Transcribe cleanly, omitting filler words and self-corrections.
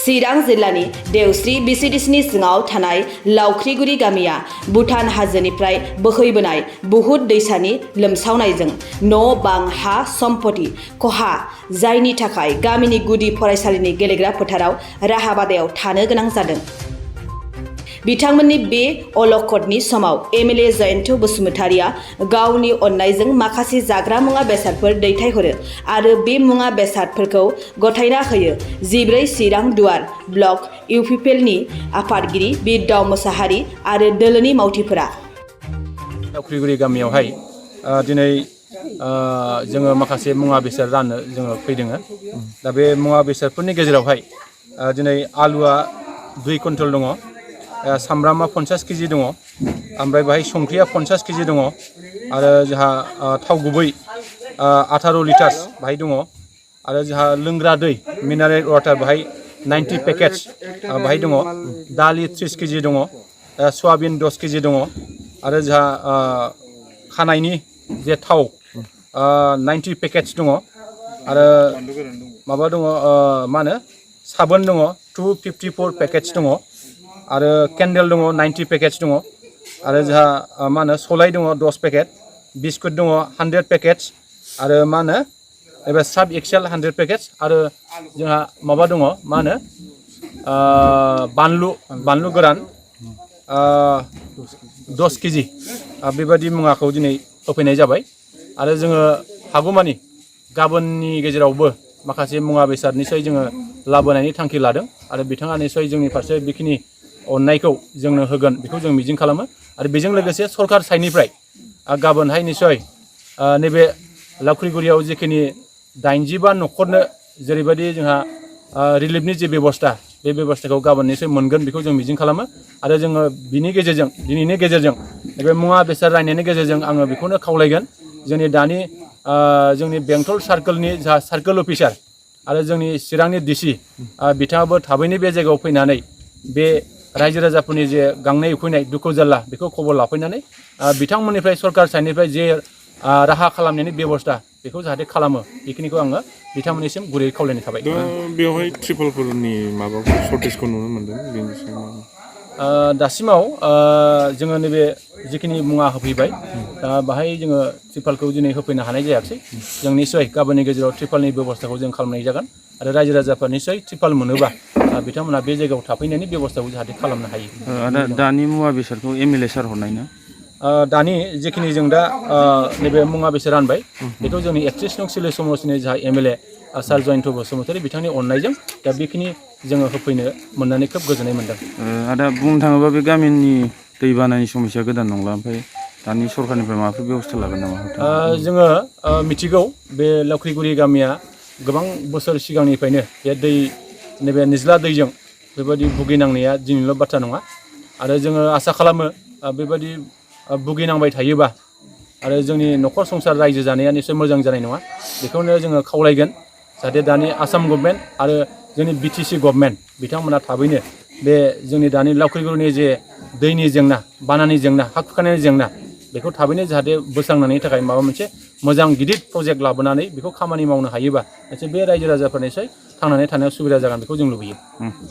चिरां जिल्लानि देवस्रि बिसिडिसिनि सिङाव थानाय लावख्रिगुरि गामिया भुटान हाजोनिफ्राय बोहैबोनाय बुहुत दैसानि लोमसावनायजों न' बां हा सम्पति खहा जायनि थाखाय गामिनि गुदि फरायसालिनि गेलेग्रा फोथाराव राहा बादायाव थानो गोनां जादों। बिथांमोननि बे अलखदनि समाव MLA जयन्त बसुमतारिया गावनि अननायजों माखासे जाग्रा मुवा बेसादफोर दैथायहरो आरो बे मुवा बेसादफोरखौ गथायना होयो। 14 चिरां दुवार ब्लक UPPLनि आफादगिरि बिरदाव मोसाहारि आरो दोलोनि मावथिफोरा लावख्रिगुरि गामियावहाय दिनै जोङो माखासे मुवा बेसाद राननो जोङो फैदों। दा बे मुवा बेसादफोरनि गेजेरावहाय दिनै आलुआ 2 कुइन्टल दङ, सामब्रामा 50 केजि दङ, ओमफ्राय बाहाय संख्रिया 50 केजि दङ आरो जोंहा थाव गुबै 18 लिटार बाहाय दङ आरो जोंहा लोंग्रा दै मिनारेल वाटार बाहाय 90 पेकेट्स बाहाय दङ, दालि 30 केजि दङ, सयाबिन 10 केजि दङ आरो जोंहा खानायनि जे थाव 90 पेकेट्स दङ आरो माबा दङ मा होनो साबोन दङ 254 पेकेट्स दङ आरो केन्डेल दङ 90 पेकेट्स दङ आरो जोंहा मा होनो सलाय दङ 10 पेकेट, बिस्कुट दङ 100 पेकेट्स आरो मा होनो एबा साब एक्सेल 100 पेकेट्स आरो जोंहा माबा दङ मा होनो बानलु गोरान 10 केजि बेबायदि मुवाखौ दिनै होफैनाय जाबाय आरो जोङो हागौमानि गाबोननि गेजेरावबो माखासे मुवा बेसाद निसय जोङो लाबोनायनि थांखि लादों आरो बिथाङा निसय जोंनि फारसे बेखिनि अननायखौ जोंनो होगोन बेखौ जों मिजिं खालामो आरो बेजों लोगोसे सरकार साइडनिफ्राय गाबोनहाय निसय नैबे लावख्रिगुरियाव जिखिनि 85 न'खरनो जेरैबायदि जोंहा रिलिफनि जे बेबस्था बे बेबस्थाखौ गाबोन निसय मोनगोन बेखौ जों मिजिं खालामो आरो जोङो बिनि गेजेरजों दिनैनि गेजेरजों बे मुवा बेसाद राननायनि गेजेरजों आङो बेखौनो खावलायगोन जोंनि दानि जोंनि बेंटल सार्कोलनि जा सार्कोल अफिसार आरो जोंनि चिरांनि DC बिथाङाबो थाबैनो बे जायगायाव फैनानै बे रायजो राजाफोरनि जे गांनाय उखैनाय दुखु जारला बेखौ खबर लाफैनानै बिथांमोननिफ्राय सरकार साइडनिफ्राय जे राहा खालामनायनि बेबस्था बेखौ जाहाथे खालामो बेखिनिखौ आङो बिथांमोननिसिम गुरै खावलायनाय थाबाय। बेवहाय ट्रिपलफोरनि माबाखौ सर्टेजखौ नुनो मोनदों बेनि सायाव दासिमाव जोङो नैबे जिखिनि मुवा होफैबाय बाहाय जोङो ट्रिपालखौ दिनै होफैनो हानाय जायाखिसै। जों निसय गाबोननि गेजेराव ट्रिपालनि बेबस्थाखौ जों खालामनाय जागोन आरो रायजो राजाफ्रा निसय ट्रिपाल मोनोबा बिथांमोना बे जायगायाव थाफैनायनि बेबस्थाखौ जाहाथे खालामनो हायो। दानि मुवा बेसादखौ MLA सार हरनाय ना? दानि जिखिनि जों दा नैबे मुवा बेसाद रानबाय बेखौ जोंनि 31 नं सिले समस्तिनि जा MLA सार जयन्त बसुमतारि बिथांनि अननायजों दा बेखिनि जोङो होफैनो मोननानै खोब गोजोननाय मोनदों। आदा बुंनो थाङोबा बे गामिनि दैबानानि समस्या गोदान नंला, ओमफ्राय दानि सरखारनिफ्राय माबाफोर बेबस्था लागोन नामा? जोङो मिथिगौ बे लावख्रिगुरि गामिया गोबां बोसोर सिगांनिफ्रायनो बे नैबे निज्ला दैजों बेबायदि भुगिनांनाया दिनैल' बाथ्रा नङा आरो जोङो आसा खालामो बेबायदि भुगिनांबाय थायोबा आरो जोंनि न'खर संसार रायजो जानाया निसय मोजां जानाय नङा। बेखौनो जोङो खावलायगोन जाहाथे दानि आसाम गभर्नमेन्ट आरो जोंनि BTC गभर्नमेन्ट बिथांमोना थाबैनो बे जोंनि दानि लावख्रिगुरिनि जे दैनि जेंना बानानि जेंना हा खुरखानायनि जेंना बेखौ थाबैनो जाहाथे बोस्रांनायनि थाखाय माबा मोनसे मोजां गिदिर प्रजेक्ट लाबोनानै बेखौ खामानि मावनो हायोबा बे रायजो राजाफोरनिसै थांनानै थानायाव सुबिदा जागोन बेखौ जों लुबैयो।